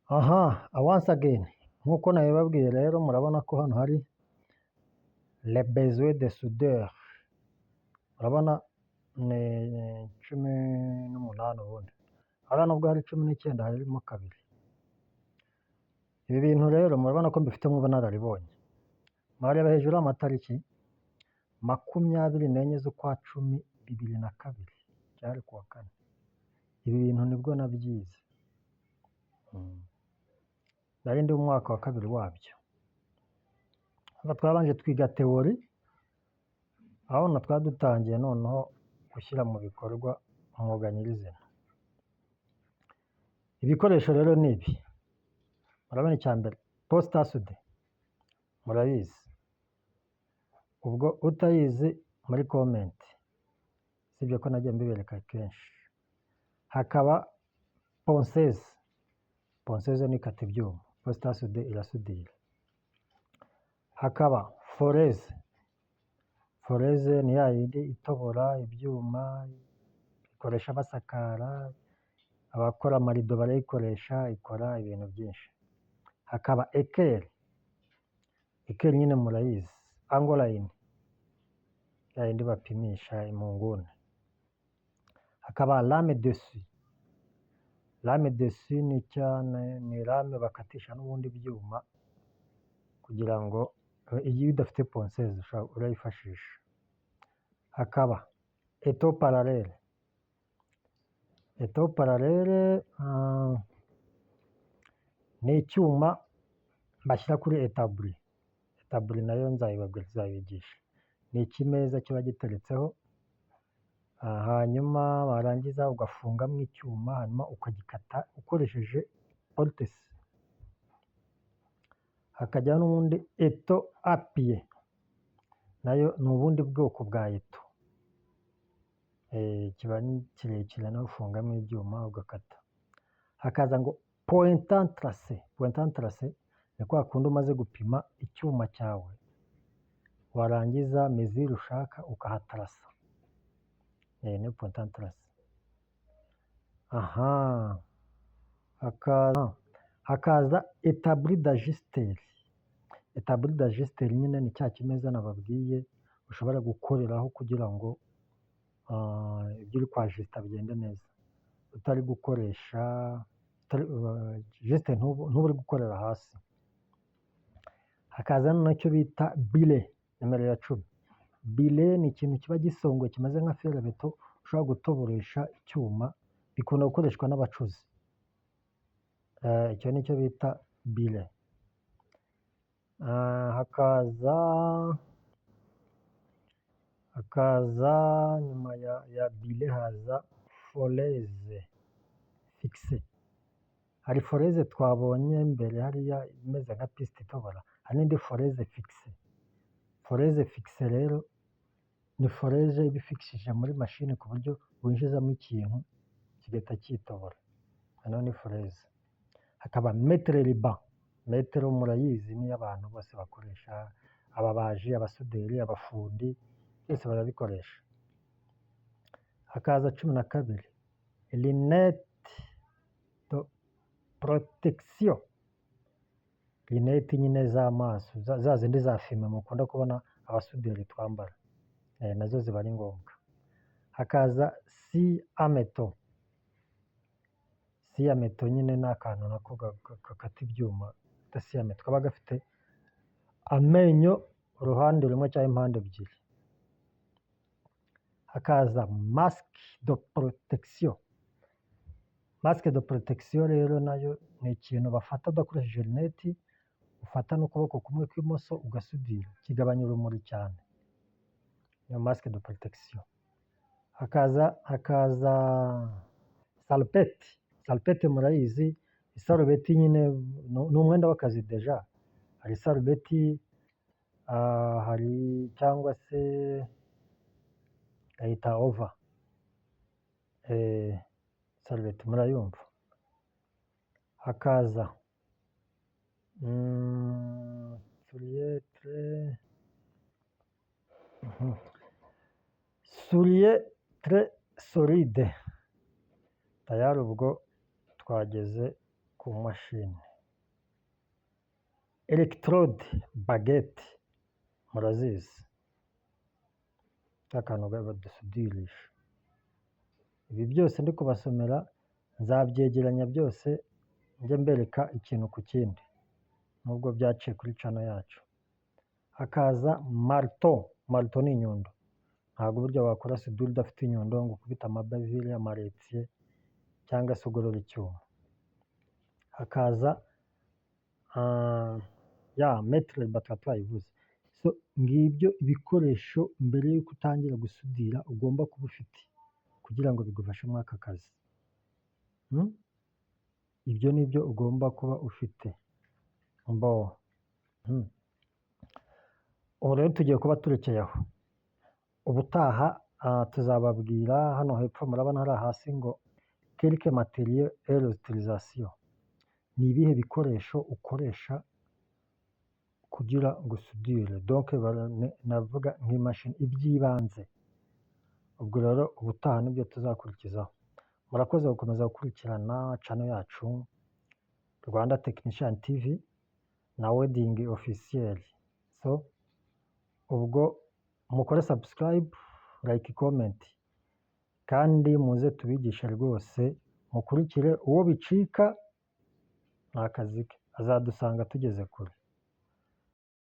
Aha, once again, nk'uko nabibabwiye rero, murabona ko hano hari les besoins de soudeur. Murabona ni 18 ubundi. Hariya nubwo hari 19, harimo kabiri. Ibi bintu rero murabona ko mbifitemo ubunararibonye. Mwareba hejuru amatariki, 24 z'ukwa 10 2002, byari kuwa kane. Ibi bintu nibwo nabyize. Nari ndi mu mwaka wa kabiri wabyo. Hano twabanje twiga théorie, aho na twari dutangiye noneho gushyira mu bikorwa umwuga nyirizina. Ibikoresho rero ni ibi. Murabona icya mbere, poste à souder, murayizi. Ubwo utayizi muri comment, sibyo ko nagiye mbibereka kenshi. Hakaba ponceuse, ponceuse ni ikata ibyuma, poste à souder irasudira. Hakaba foreuse, foreuse ni ya yindi itobora ibyuma, ikoresha basakara, abakora amarido barayikoresha, ikora ibintu byinshi. Hakaba équerre, équerre nyine murayizi, angle line, ya yindi bapimisha mu nguni. Hakaba lame de scie, lame de scie ni ni lame bakatisha n'ubundi byuma kugira ngo iyo udafite ponceuse urayifashisha. Hakaba étau parallèle, étau parallèle ni icyuma bashyira kuri établi. Établi nayo nzayibabwira, tuzabigisha. Ni ikimeza kiba giteretseho, hanyuma warangiza ugafungamo icyuma, hanyuma ukagikata ukoresheje porte-scie. Hakajyaho n'ubundi étau à pied, nayo ni ubundi bwoko bwa étau, kiba ari kirekire, nawe ufungamo ibyuma ugakata. Hakaza ngo pointant tracé. Pointant tracé ni kwa kundi umaze gupima icyuma cyawe, warangiza mesure ushaka ukahatarasa, ni pointant tracé. Aha hakaza établi d'ajusteur. Établi d'ajusteur nyine ni cya kimeza nababwiye ushobora gukoreraho kugira ngo ibyo uri kwajisita bigende neza, utari gukoresha juste ntube uri gukorera hasi. Hakaza noneho icyo bita bile, nimero ya 10. Bile ni ikintu kiba gisongoye kimeze nka fer à béton, ushobora gutoboresha icyuma, bikunda gukoreshwa n'abacuzi. Icyo ni cyo bita bile. Hakaza nyuma ya bile haza foreuse fixe. Hari foreuse twabonye mbere hariya imeze nka piste itobora, hari n'indi foreuse fixe. Foreuse fixe rero ni foreuse iba ifikishije muri mashini ku buryo winjizamo ikintu kigahita cyitobora, nayo ni foreuse. Hakaba mètre ruban. Metero murayizi, niyo abantu bose bakoresha, ababaji, abasuderi, abafundi, byose barabikoresha. Hakaza 12, lunettes de protection, lunettes nyine z'amaso, za zindi za fumé mukunda kubona abasuderi twambara, nazo ziba ari ngombwa. Hakaza scie à métaux. Scie à métaux nyine ni akantu nako gakata ibyuma bita scie à métaux, kaba gafite amenyo uruhande rumwe cyangwa impande ebyiri. Hakaza masque de protection. Masque de protection rero nayo ni ikintu bafata udakoresheje lunettes, ufata n'ukuboko kumwe kw'imoso ugasudira, kigabanya urumuri cyane, iyo masque de protection. Hakaza salopette. Salopette murayizi, isarubeti nyine ni umwenda w'akazi déjà. Hari isarubeti, hari cyangwa se bayita over, sarubeti murayumva. Hakaza soulier, soulier très solide. Tayari ubwo twageze ku Ku mashini. Électrode, baguette murazizi, ka kantu badusudirisha. Ibi byose ndi kubasomera nzabyegeranya byose, njye mbereka ikintu ku kindi, nubwo byaciye kuri channel yacu. Hakaza marteau. Marteau ni inyundo. Ntabwo burya wakora soudure udafite inyundo ngo ukubite amabavure, amaléitier cyangwa se ugorore icyuma. Hakaza ya mètre ruban, tuba twayivuze. So ngibyo ibikoresho mbere y'uko utangira gusudira ugomba kuba ufite kugira ngo bigufashe muri aka kazi. Ibyo ni byo ugomba kuba ufite. Mbo. Ubu rero tugiye kuba turekeye aho. Ubutaha tuzababwira hano hepfo, murabona hariya hasi ngo "Quelques matériaux et utilisation". Ni ibihe bikoresho ukoresha kugira ngo usudire? Donc navuga nk'imashini, iby'ibanze. Ubwo rero ubutaha nibyo tuzakurikizaho. Murakoze gukomeza gukurikirana channel yacu Rwanda Technician TV na Welding Officiel. So ubwo mukore subscribe, like, comment, kandi muze tubigishe rwose, mukurikire. Uwo bicika ni akazi ke, azadusanga tugeze kure.